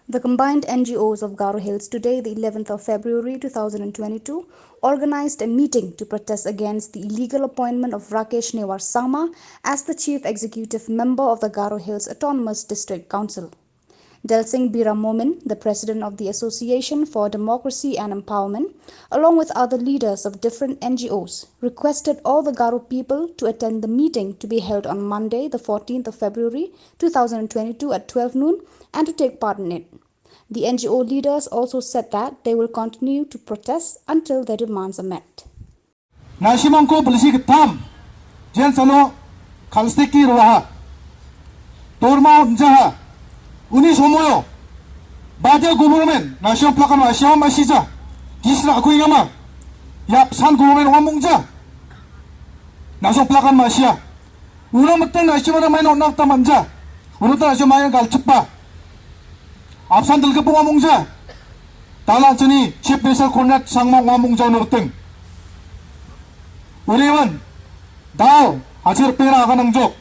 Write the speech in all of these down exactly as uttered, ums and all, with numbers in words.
The combined N G Os of Garo Hills today, the eleventh of February two thousand twenty-two, organized a meeting to protest against the illegal appointment of Rakesh Newar Sangma as the Chief Executive Member of the Garo Hills Autonomous District Council. Delsing Bira Momin, the president of the Association for Democracy and Empowerment, along with other leaders of different N G Os, requested all the Garo people to attend the meeting to be held on Monday, the fourteenth of February two thousand twenty-two at twelve noon and to take part in it. The N G O leaders also said that they will continue to protest until their demands are met. Na·simangko bilsi gittam, jensalo kal·steke roaha. Dormao on·jaha. Uni somoio badia government na·simang plakan ma·sia ma·sija. Gisra kuingama. Yapsan government ong·a mongja. Na·simang plakan ma·sia. Uno miting na·simara maina on·na gita man·ja. Uno ta na·simara maina galchipa. Apsan dilgipong ong·a mongja. Dal an·chingni Chief Minister Conrad Sangma ong·a mongja uno miting. Uriwan, dal, hajir pera aganangjok.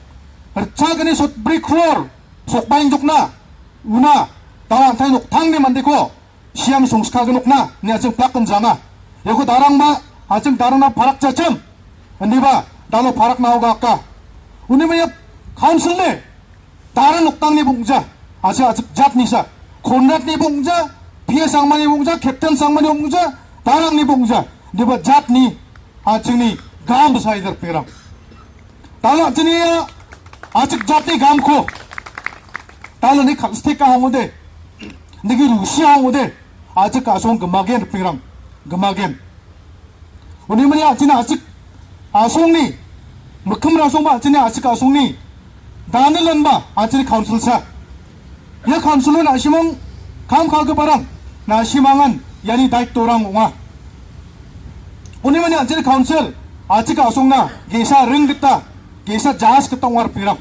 Ritchagni sotbri crore sokbaengjokna. Una, dal an·tangni noktangni mandeko siam songskagnokna, ine an·ching plakan janga. Iako darangba, an·ching darangna parak jachim. Indiba, dalo parak naogaka. Uni maya council ne, darang noktangni bongja. Acha achik jatnisa. Conradni bongja, P A Sangmani bongja, Captain Sangmani bongja, darangni bongja. Indiba jatni, an·chingni gam besai derperang. Dalo an·chingni achik jatni gamko. Dalo ni kal·steka ong·ode. Nigi rusia ong·ode. Achik asong gemagen ripingrang. Gemagen. Uni mani an·chini achik asongni. Mikkim rasongba an·chini achik asongni. Danilanba an·chini council sa. Ia council-o na·simang kam ka·giparang. Na·simangan iani daittorang ong·a. Uni mani an·chini council achik asongna ge·sa ring gita, ge·sa jas gita ong·a ripingrang.